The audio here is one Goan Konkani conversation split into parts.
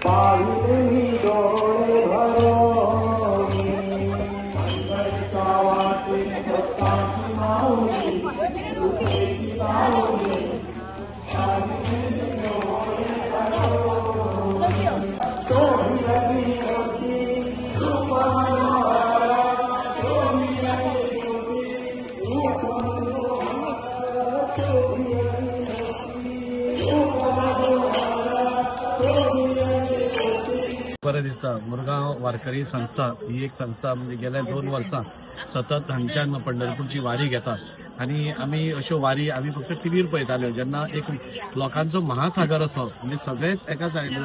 पाहिले मी डोळे भरोनी. पंढरीच्या वाटे भक्तांची माऊली कृपेची सावली, पाहिले मी डोळे भरोनी. शोभिली होती रूप मनोहर, शोभिली होती रूप मनोहर, शोभिली होती रूप मनोहर, शोभिली होती. बरें दिसता. मुरगांव वारकरी संस्था ही एक संस्था म्हणजे गेल्या 2 वर्सां सतत हांगच्यान पंढरपूरची वारी घेता आनी आमी अश्यो वारी आमी फक्त टिवीर पळयताले. जेन्ना एक लोकांचो महासागर असो म्हणजे सगळेच एका सायडीन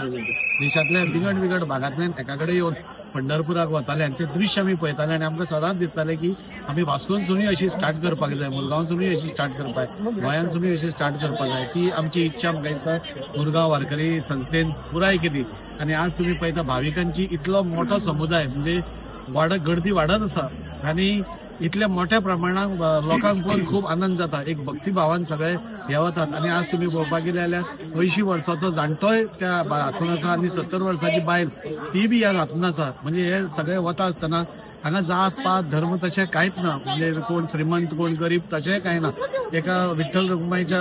देशांतल्या विंगड विंगड भागांतल्यान एका कडेन येवन पंढरपुराक वताले आनी ते दृश्य आमी पळयताले आनी आमकां सदांच दिसतालें की आमी वास्कोनसुनूय अशी स्टार्ट करपाक जाय, मुरगांवसुनूय अशी स्टार्ट करपाक जाय, गोंयांतसुनूय अशी स्टार्ट करपाक जाय. ती आमची इच्छा म्हाका दिसता मुरगांव वारकरी संस्थेन पुराय केली. आनी आज तुमी पळयता भाविकांची इतलो मोठो समुदाय म्हणजे गर्दी वाडत आसा आनी इतल्या मोठ्या प्रमाणात लोकांक पळोवन खूब आनंद जाता. एक भक्तिभावान सगळे हे वतात. आनी आज तुमी पळोवपाक गेले जाल्यार 80 वर्साचो जाणटोय त्या हातून आसा आनी 70 वर्साची बायल ती बी ह्या हातून आसा. म्हणजे हे सगळे वता आसतना हांगा जात पात धर्म तशें कांयच ना, म्हणजे कोण श्रीमंत कोण गरीब तशेंय कांय ना. एका विठ्ठल रखुमाईच्या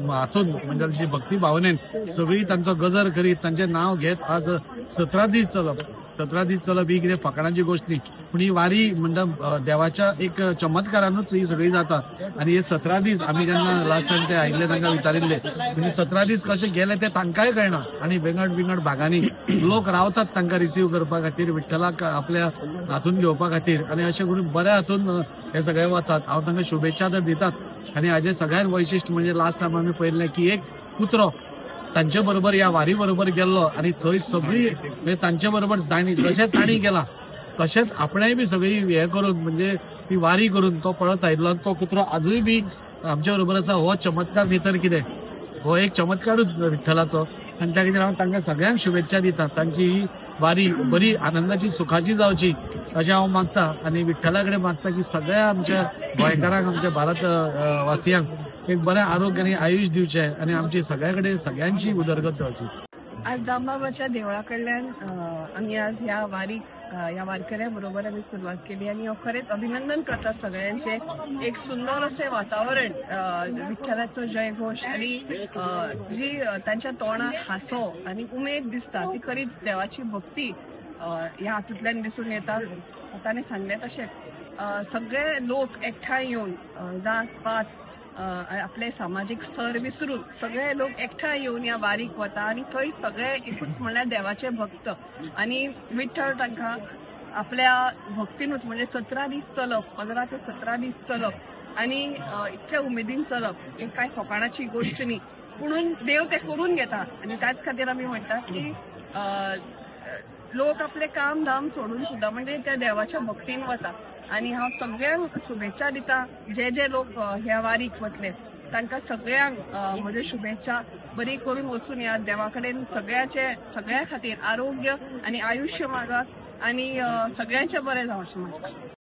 हातून म्हणजे अशी भक्ती भावनेन सगळी तांचो गजर करीत तांचें नांव घेत आज 17 दीस चलप, 17 दीस चलप ही कितें फकाणाची गोश्ट न्ही, पूण ही वारी म्हणटा देवाच्या एक चमत्कारानूच ही सगळी जाता. आनी हे 17 दीस आमी जेन्ना लास्ट टायम ते आयिल्ले तांकां विचारिल्ले म्हणजे 17 दीस कशे गेले ते तांकांय कळना. आनी विंगड विंगड भागांनी लोक रावतात तांकां रिसीव करपा खातीर, विठ्ठलाक आपल्या हातून घेवपा खातीर. आनी अशें करून बऱ्या हातून हे सगळे वतात. हांव तांकां शुभेच्छा तर दितात. आनी हाजें सगळ्यांत वैशिश्ट म्हणजे लास्ट टायम आमी पळयल्लें की एक कुत्रो तांचे बरोबर ह्या वारी बरोबर गेल्लो आनी थंय सगळी म्हणजे तांचे बरोबर जाणी जशें तांणी गेला तशेंच आपणेय बी सगळी हे करून म्हणजे ती वारी करून तो पळत आयिल्लो आनी तो कुत्रो आजूय बी आमच्या बरोबर आसा. हो चमत्कार न्ही तर कितें, हो एक चमत्कारूच विठ्ठलाचो. आनी त्या खातीर हांव तांकां सगळ्यांक शुभेच्छा दिता. तांची ही वारी बरी आनंदाची सुखाची जावची अशें हांव मागता आनी विठ्ठला कडेन मागता की सगळ्या आमच्या गोंयकारांक, आमच्या भारत वासियांक एक बरें आरोग्य आनी आयुश्य दिवचें आनी आमची सगळ्या कडेन सगळ्यांची उदरगत जावची. आज दामबाबाच्या देवळा कडल्यान आमी आज ह्या वारीक ह्या वारकऱ्या बरोबर आमी सुरवात केली आनी हांव खरेंच अभिनंदन करता सगळ्यांचें. एक सुंदर अशें वातावरण, विठ्ठलाचो जयघोश आनी जी तांच्या तोंडाक हांसो आनी उमेद दिसता ती खरीच देवाची भक्ती ह्या हातूंतल्यान दिसून येता. ताणें सांगलें तशेंच सगळे लोक एकठांय येवन जात पात आपले सामाजीक स्तर विसरून सगळे लोक एकठांय येवन ह्या वारीक वता आनी थंय सगळे एकूच म्हणल्यार देवाचे भक्त आनी विठ्ठल तांकां आपल्या भक्तीनूच म्हणजे 17 दीस चलप, 15 ते 17 दीस चलप आनी इतल्या उमेदीन चलप हे कांय फकाणाची गोश्ट न्ही, पुणून देव ते करून घेता. आनी त्याच खातीर आमी म्हणटात की लोक आपले काम धाम सोडून सुद्दां म्हणजे त्या देवाच्या भक्तीन वता. आनी हांव सगळ्यांक शुभेच्छा दिता, जे जे लोक ह्या वारीक वतले तांकां सगळ्यांक म्हज्यो शुभेच्छा. बरी करून वचून ह्या देवा कडेन सगळ्याचे सगळ्या खातीर आरोग्य आनी आयुश्य मागात आनी सगळ्यांचें बरें जावचें म्हणटा.